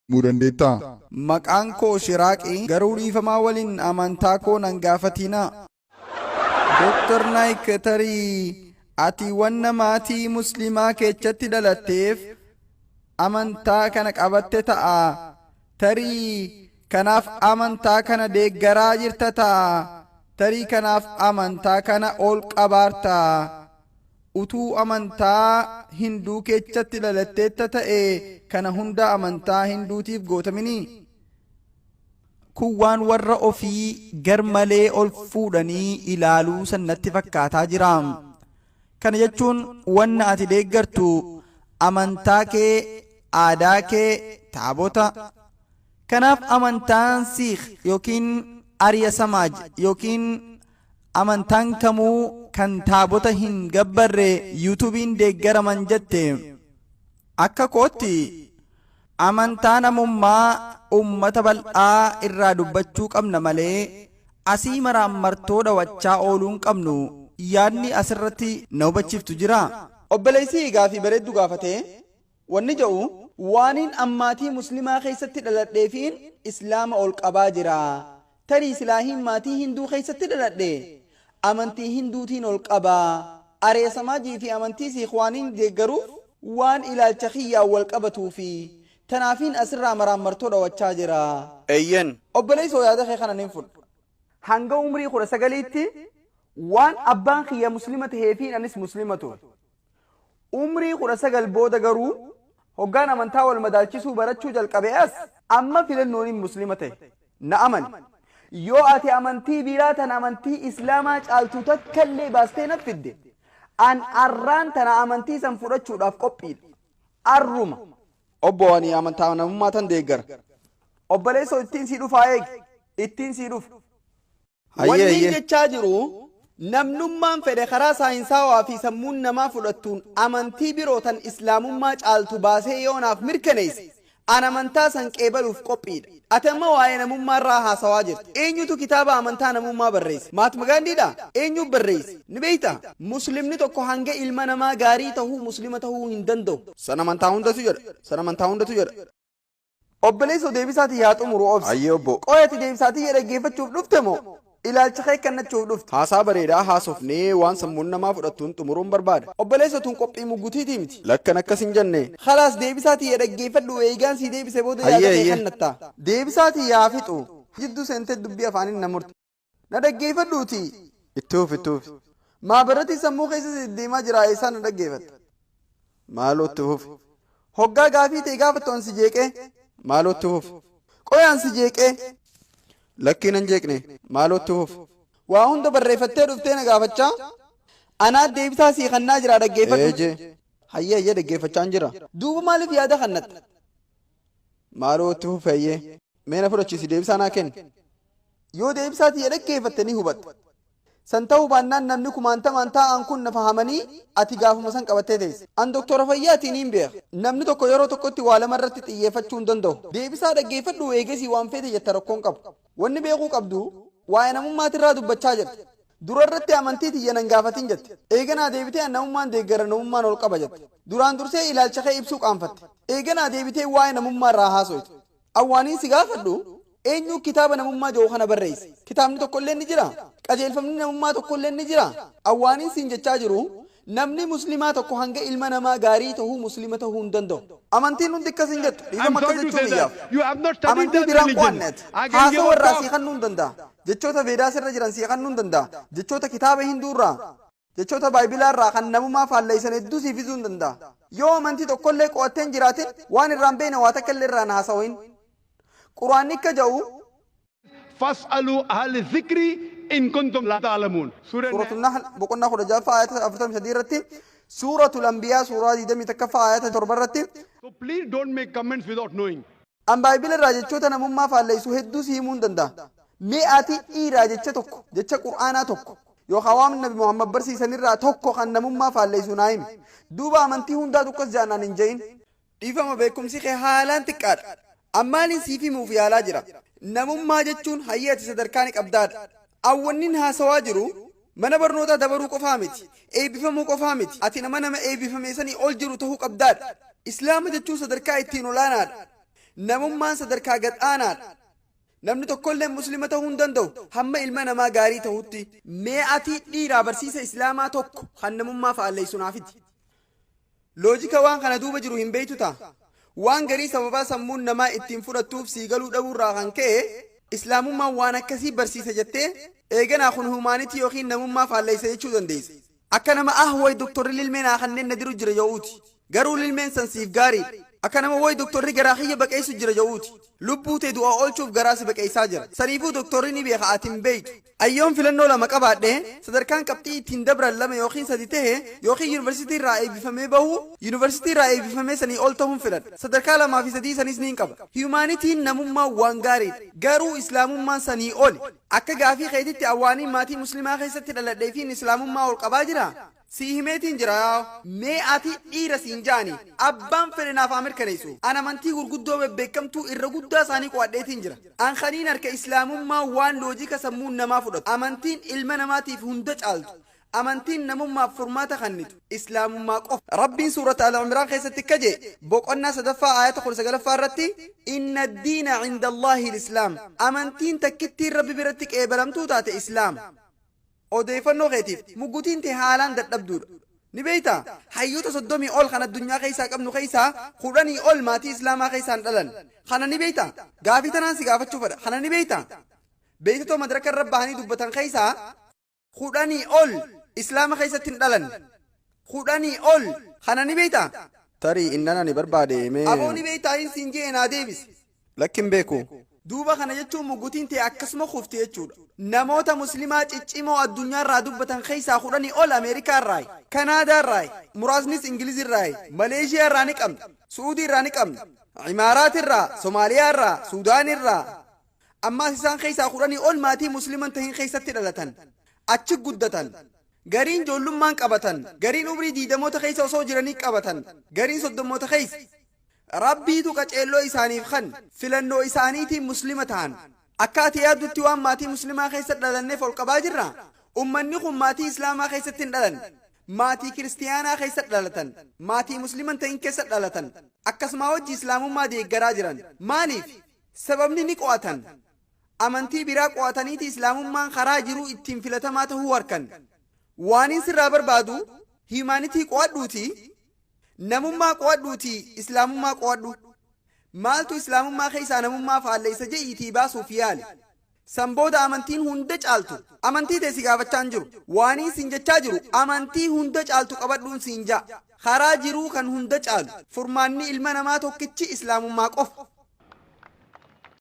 Himuu dandeettaa? Maqaan koo Shiraaqi, garuu dhiifamaa waliin amantaa koo nan gaafatinaa. Dr. Naik, tarii ati wanna maatii musliimaa keechatti dhalatteef amantaa kana qabatte ta'a. Tarii kanaaf amantaa kana deeggaraa jirta ta'a. Tarii kanaaf amantaa kana ol qabaarta. Utuu amantaa Hinduu keechatti dhalatteetta ta'e, kana hunda amantaa Hinduutiif gootaminii? Kun waan warra ofii gar malee ol fuudhanii ilaaluu sannatti fakkaataa jira. Kana jechuun wanna ati deeggartu amantaa kee, aadaa kee, taabota. Kanaaf amantaan Siikh yookiin Arya Samaaj yookiin amantaan kamuu kan taabota hin gabbarre YouTube'n deeggaraman jette. Akka kootti amantaa namummaa ummata bal'aa irraa dubbachuu qabna malee asii maraammartoo dhawachaa ooluu hin qabnu. Yaadni asirratti na hubachiiftu jiraa? Obboleessi gaafii bareeddu gaafate. Wanni ja'u, waaniin an maatii muslimaa keessatti dhaladheefiin Islaama ol qabaa jira. Tarii silaahiin maatii Hinduu keessatti dhaladhe, amantii Hinduutiin ol qaba. Arya Samaajii fi amantii Siikh waaniin deeggaruuf waan ilaalcha kiyyaan wal qabatuufi. Tanaafiin asirraa maraammartoo dhawachaa jira. Eeyyen. Obboleessoo, yaada kee kana nin fudha. Hanga umrii 19tti waan abbaan kiyya muslima taheefiin anis muslima ture. Umrii 19 booda garuu hoggaan amantaa wal madaalchisuu barachuu jalqabe as amma filannoonin muslima tahe. Na amani. Yoo ati amantii biraa tan amantii Islaamaa caaltu takkallee baastee naf fidde, an arraan tana amantii san fudhachuudhaaf qophiidha. Arruma. Obbo, ani amantaa namummaa tan deeggara. Obboleessoo, ittiin sii dhufaa, eegi. Ittiin sii dhufa. Hayyee. Wanni jechaa jiru, namnummaan fedhe karaa saayinsaawaa fi sammuun namaa fudhattuun amantii biroo tan Islaamummaa caaltu baasee yoo naaf mirkaneesse, an amantaa san qeebaluuf qophiidha. Ati amma waa'ee namummaa irraa haasawaa jirta. Eenyutu kitaaba amantaa namummaa barreesse? Mahatma Gaandiidha? Eenyu barreesse? Ni beektaa? Muslimni tokko hanga ilma namaa gaarii tahuu muslima tahuu hin danda'u. San amantaa hundatu jedha. San amantaa hundatu jedha. Obboleessoo, deebisaatii yaa xumuru obsi. Hayyee obbo. Qoy, ati deebisaatii dhaggeeffachuuf dhufte moo ilaalcha kee kennachuuf dhufte? Haasaa bareedaa haasofnee waan sammuun namaa fudhattuun xumuruun barbaada. Obboleessoo, tun qophii muggutiitii miti. Lakkan akkas hin jenne. Khalaas, deebisaatii dhaggeeffadhu, eegaan sii deebise booda yaada Hayyee kee hayyee. kennatta. Deebisaatii yaa fixu. Jidduu seentee dubbii afaaniin na murte. Na dhaggeeffadhuuti. Itti fufi, itti fufi. Maabaratii sammuu keessa deemaa jira, eessaa na dhaggeeffatta? Maaloo, itti fufi. Hoggaa gaafii ta'e gaafattu an si jeeqee. Maaloo, itti fufi. Qoy, an si jeeqee. Lakkii, nan jeeqne. Maaloo, itti fufi. Waa hunda barreeffattee dhuftee na gaafachaa. Anaa deebisaa sii kannaa jira, dhaggeeffadhu. Eejee. Hayyee hayyee, dhaggeeffachaan jira. Duuba maaliif yaada kannatta? Maaloo, itti fufi, hayyee. Mee na fudhachiisi, deebisaa naa kenni. Yoo deebisaa tiyya dhaggeeffatte ni hubatta. San ta'uu baannaan namni kumaantamaan taa'an kun na fahamanii ati gaafuma san qabattee teesse. An doktora fayyaatiin hin beeka. Namni tokko yeroo tokkotti waa lama irratti xiyyeeffachuu hin danda'u. Deebisaa dhaggeeffadhu, eegasii waan feete jetta, rakkoon qabu. Wanni beekuu qabdu, waa'ee namummaatirraa dubbachaa jirta. Dura irratti amantii tiyya nan gaafatin jette. Eeganaa deebitee an namummaan deeggara, namummaan ol qaba jette. Duraan dursee ilaalcha kee ibsuu qaanfatte. Eeganaa deebitee waa'ee namummaa irraa haasoyte. Awwaaniin si gaafadhu, eenyu kitaaba namummaa jedhu kana barreesse? Kitaabni tokko illee ni jira? Qajeelfamni namummaa tokko illee ni jira? Awwaaniin siin jechaa jiru, namni muslimaa tokko hanga ilma namaa gaarii tahuu muslima tahuu hin danda'u. Amantiin hundi akkas hin jettu. Dhiifama, akkas jechuu kiyyaaf. Amantii biraan qo'anne ati. Haasawaa irraa sii kennuu hin danda'a. Jechoota Veedaas irra jiran sii kennuu hin danda'a. Jechoota kitaaba Hinduu irraa, jechoota Baayibilaa irraa kan namummaa faalleessan hedduu sii fiduu hin danda'a. Yoo amantii tokkollee qo'attee hin jiraatin, waan irraan beekne waa takka illee irraan haasawin. Quraanni akka jedhu, فاسألوا أهل الذكر إن كنتم لا تعلمون. Surah Suuratul Nahl boqonnaa 16ffaa ayata 43 irratti, Suuratul Anbiyaa suuraa 21ffaa ayata 7 irratti. So please don't make comments without knowing. An Baayibila irraa jechoota namummaa faalleessu hedduu si himuu hin danda'a. Mee ati dhiiraa jecha tokko, jecha Qur'aanaa tokko, yookaan waan Nabi Muhammad barsiisan irraa tokko kan namummaa faalleessu naa himi. Duuba amantii hundaatu akkas jaannaan hin je'in. Dhiifama, beekumsi kee haalaan xiqqaadha. Ammaaliin siif himuuf yaalaa jira. Namummaa jechuun hayyee ati sadarkaa ni qabdaadha. Awwannin haasawaa jiru mana barnootaa dabaruu qofaa miti. Eebbifamuu qofaa miti. Ati nama eebbifame sanii ol jiru ta'uu qabdaadha. Islaama jechuun sadarkaa ittiin olaanaadha. Namummaan sadarkaa gad aanaadha. Namni tokkollee Muslima ta'uu hin danda'u hamma ilma namaa gaarii ta'utti. Mee ati dhiiraa barsiisa Islaamaa tokko kan namummaa faalleessu naaf fidi. Loojika waan kana duuba jiru hin beektu ta'a. Waan garii sababaa sammuun namaa ittiin fudhattuuf sii galuu dhabuurraa kan ka'e, Islaamummaan waan akkasii barsiisa jettee, eeganaa kun humanity yookiin namummaa faalleessa jechuu dandeessa. Akka nama ah way doktorri lilmee naa kanneen na diru jira jedhuuti. Garuu lilmeen san siif gaariidha. Akka nama way doktorri garaa kiyya baqeessu jira jedhuuti. Lubbuu tee du'a oolchuuf garaa si baqeessaa jira. Saniifuu doktorri ni beeka, ati hin beektu. Ayyoon filannoo lama qabaadhe, sadarkaan qabxii ittiin dabran 2 yookiin 3 tahe yookiin yuunivarsiitii irraa eebbifamee bahuu, yuunivarsiitii irraa eebbifamee sanii ol tahuun filadha. Sadarkaa 2 fi 3 sanis niin qaba. Humanityn namummaan waan gaariidha. Garuu Islaamummaan sanii oli. Akka gaafii keetitti an waaniin maatii muslimaa keessatti dhaladheefiin Islaamummaa ol qabaa jiraa? Sii himeetiin jira. Mee ati dhiira siin ja'ani abbaan fedhe naaf haa mirkaneessu. An amantii gurguddoo bebbeekkamtuu irra guddaa isaanii qo'adheetiin jira. An kaniin arke Islaamummaan waan loojika sammuun namaa fudhatu. Amantiin ilma namaatiif hunda caaltu, amantiin namummaaf furmaata kannitu Islaamummaa qofa. Rabbiin suurata Al-Imraan keessatti akka je'e boqonnaa 3ffaa aayata 19ffaa irratti Inna ad-diina 'inda Allaahi al-Islaam, Amantiin takkittiin Rabbi biratti qeebalamtuu taate Islaama. Odeeffannoo keetiif, muggutiin tee haalaan dadhabduudha. Ni beektaa? Hayyoota soddomii ol kan addunyaa keessaa qabnu keessaa kudhanii ol maatii Islaamaa keessaa hin dhalanne. Kana ni beektaa? Gaafii tanaan si gaafachuu fedha. Kana ni beektaa? Beektota madraka irra bahanii dubbatan keessaa kudhanii ol Islaama keessatti hin dhalanne. Kudhanii ol! Kana ni beektaa? Tarii innan ani barbaade mee. Aboo ni beektaayin siin je'e naa deebisi. Lakki hin beeku. Duuba kana jechuun muggutiin tee akkasuma kufti jechuudha. Namoota Muslimaa ciccimoo addunyaarraa dubbatan keessaa kudhanii ol Ameerikaarraayi, Kanaadaarraayi, muraasnis Ingilizirraayi, Maleeshiyaarraa ni qabna, Su'uudiirraa ni qabna, Imaaraatirraa, Somaaliyaarraa, Suudaanirraa. Ammaas isaan keessaa kudhanii ol maatii Muslima hin tahin keessatti dhalatan. Achi guddatan. Gariin joollummaan qabatan, gariin umrii diiydamoota keessa osoo jiranii qabatan, gariin soddommoota keessa. Rabbiitu qaceelloo isaaniif kanne, filannoo isaaniitiin Muslima tahan. Akka ati yaaddutti waan maatii Muslimaa keessa dhalanneef ol qabaa jirraa? Ummanni kun maatii Islaamaa keessatti hin dhalanne. Maatii Kiristiyaanaa keessa dhalatan. Maatii Muslima hin ta'in keessa dhalatan. Akkasumaa wajji Islaamummaa deeggaraa jiran. Maaliif? Sababni ni qo'atan. Amantii biraa qo'ataniiti Islaamummaan karaa jiruu ittiin filatamaa tahuu arkan. Waanin sirraa barbaadu humanity qo'adhuutii, namummaa qo'adhuutii Islaamummaa qo'adhu. Maaltu Islaamummaa keessaa namummaa faalleysa je'iitii baasuuf yaali. San booda amantiin hunda caaltu, amantii tee si gaafachaa hin jiru. Waanin siin jechaa jiru amantii hunda caaltu qabadhuun siin ja'a. Karaa jiruu kan hunda caalu, furmaanni ilma namaa tokkichi Islaamummaa qofa.